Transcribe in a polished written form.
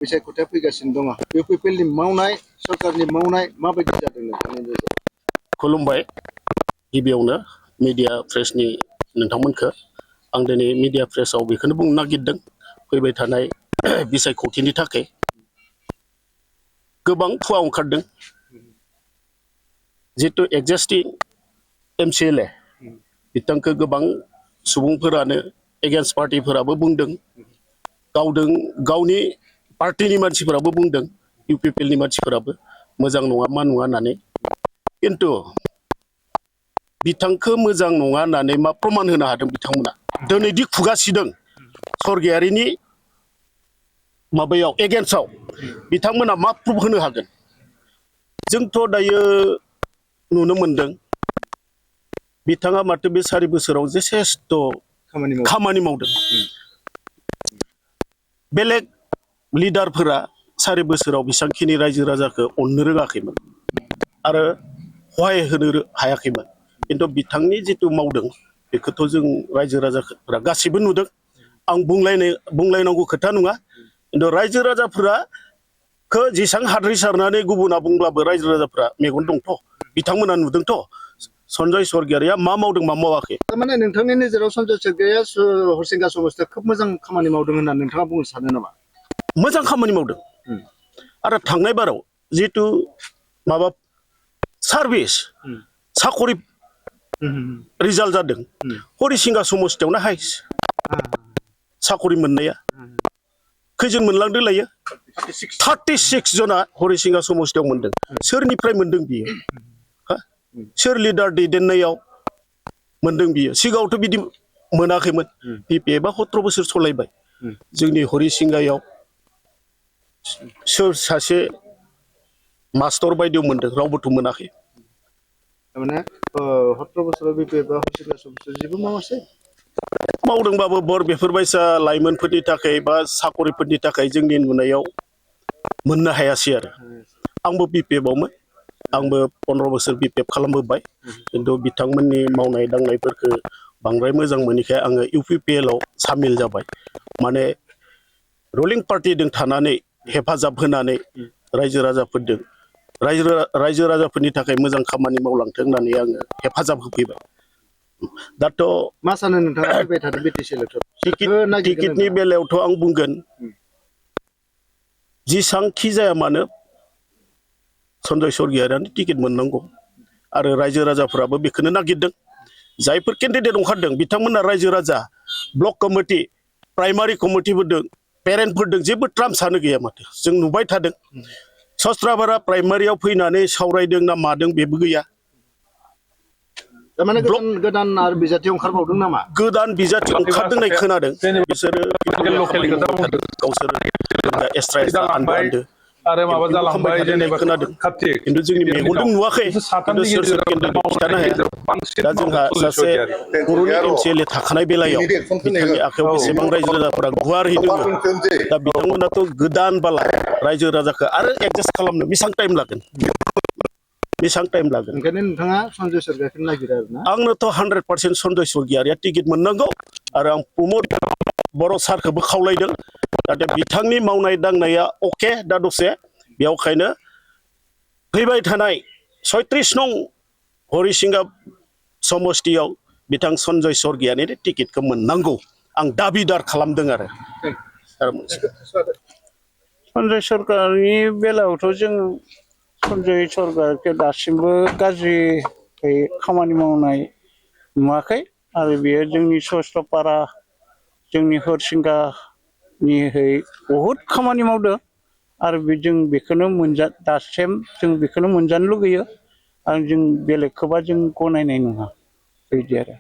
बिसायख'थिया फैगासिनो दङ इउपिपिएलनि मावनाय सरकारनि मावनाय माबायदि जादों नोंथांनि नोजोराव? खुलुमबाय गिबियावनो मिडिया प्रेसनि नोंथांमोनखौ आं दिनै मिडिया प्रेसआव बेखौनो बुंनो नागिरदों फैबाय थानाय बिसायख'थिनि थाखाय गोबां फुवा ओंखारदों जितु एग्जिस्टिं एमसिएलए बिथांखौ गोबां सुबुंफोरानो एगेन्स्ट पार्टिफोराबो बुंदों गावनि पार्टिनि मानसिफोराबो बुंदों इउपिपिएलनि मानसिफोराबो मोजां नङा मा नङा होननानै किन्तु बिथांखौ मोजां नङा होननानै मा प्रमान होनो हादों बिथांमोना दिनैदि खुगासिदों सरगियारिनि माबायाव एगेन्स्टआव बिथांमोना मा प्रुफ होनो हागोन? जोंथ' दायो नुनो मोनदों बिथाङा माथो बे 4 बोसोराव जेसेस्थ' खामानि मावदों बेलेग लिडारफोरा 4 बोसोराव बेसांखिनि रायजो राजाखौ अननो रोङाखैमोन आरो सहाय होनो हायाखैमोन किन्तु बिथांनि जितु मावदों बेखौथ' जों रायजो राजाफोरा गासैबो नुदों आं बुंलायनांगौ खोथा नङा किन्तु रायजो राजाफोरा जेसां हाद्रि सारनानै गुबुना बुंब्लाबो रायजो राजाफोरा मेगन दंथ' बिथांमोना नुदोंथ' सन्जय सरगियारिया मा मावदों मा मावाखै। थारमाने नोंथांनि नोजोराव सन्जय सरगियारिया हरिसिंगा समस्थियाव खोब मोजां खामानि मावदों होननानै नोंथाङा बुंनो सानो नामा? मोजां खामानि मावदों आरो थांनाय बाराव जितु माबा सार्भिस साकरि रिजाल्ट जादों हरिसिंगा समस्थियावनो हाइस साकरि मोननाया खैजोन मोनलांदों लायो 36 जना हरिसिंगा समस्थियाव मोनदों सोरनिफ्राय मोनदों बियो सोर लिडार दैदेननायाव मोनदों बियो सिगाङावथ' बिदि मोनाखैमोन बिपिएफआ 17 बोसोर सलायबाय जोंनि हरिसिंगायाव सोर सासे मास्टर बायदियाव मोनदों रावबोथ' मोनाखै थारमाने 17 बोसोराव बिपिएफआ हरिसिंगा समस्थियाव जेबो मावासै मावदोंबाबो बेफोरबायसा लाइमोनफोरनि थाखाय बा साकरिफोरनि थाखाय जोंनि नुनायाव मोननो हायासै आरो आंबो बिपिएफआवमोन आंबो 15 बोसोर बिपिएफ खालामबोबाय किन्तु बिथांमोननि मावनाय दांनायफोरखौ बांद्राय मोजां मोनैखाय आङो इउपिपिएलआव सामिल जाबाय माने रुलिं पार्टिजों थानानै हेफाजाब होनानै रायजो राजाफोरनि थाखाय मोजां खामानि मावलांथों होननानै आङो हेफाजाब होफैबाय दाथ' मा सानो नोंथाङा फैबाय थादों बिटिसि इलेक्सन टिकेटनि बेलायावथ' आं बुंगोन जेसांखि जाया मानो सन्जय सरगियारियानो टिकेट मोननांगौ आरो रायजो राजाफोराबो बेखौनो नागिरदों जायफोर केन्डिडेट ओंखारदों बिथांमोना रायजो राजा ब्लक कमिटि प्राइमारि कमिटिफोरदों पेरेन्टफोरदों जेबो ट्राम्सआनो गैया माथो जों नुबाय थादों सस्त्राबारा प्राइमारियाव फैनानै सावरायदों ना मादों बेबो गैया थारमाने गोदान आरो बिजाथि ओंखारबावदों नामा गोदान बिजाथि ओंखारदों होननाय खोनादों बिसोरो गावसोर एस्ट्रा आन्दो आरो माबा जालांबाय जेनेबा खोनादों किन्तु जोंनि मेगनजों नुवाखै किन्तु सोर केन्डिडेट खिथानो हाया दा जोंहा सासे बर'नि एमसिएलए थाखानाय बेलायाव बिथांनि आखायाव बेसेबां रायजो राजाफोरा गुवारै दङ दा बिथांमोनाथ' गोदान बाला रायजो राजाखौ आरो एडजास्ट खालामनो बेसेबां टाइम लागोन ओंखायनो नोंथाङा सन्जय सरगियारिखौ नागिरो आरोना आंनोथ' 100% सन्जय सरगियारिया टिकेट मोननांगौ आरो आं प्रमद बर' सारखौबो खावलायदों जाहाथे बिथांनि मावनाय दांनाया अके दा दसे बेयावखायनो फैबाय थानाय 36 नं हरिसिंगा समस्थियाव बिथां सन्जय सरगियारिनि टिकेटखौ मोननांगौ आं दाबिदार खालामदों आरो सन्जय सरगियारिनि बेलायावथ' जों सन्जय सरगियारिखौ दासिमबो गाज्रि खामानि मावनाय नुवाखै आरो बेयो जोंनि सस्त्रपारा जोंनि हरिसिंगानि बहुद खामानि मावदों आरो जों बेखौनो दासिम जों बेखौनो मोनजानो लुगैयो आरो जों बेलेगखौबा जों गनायनाय नङा बिदि आरो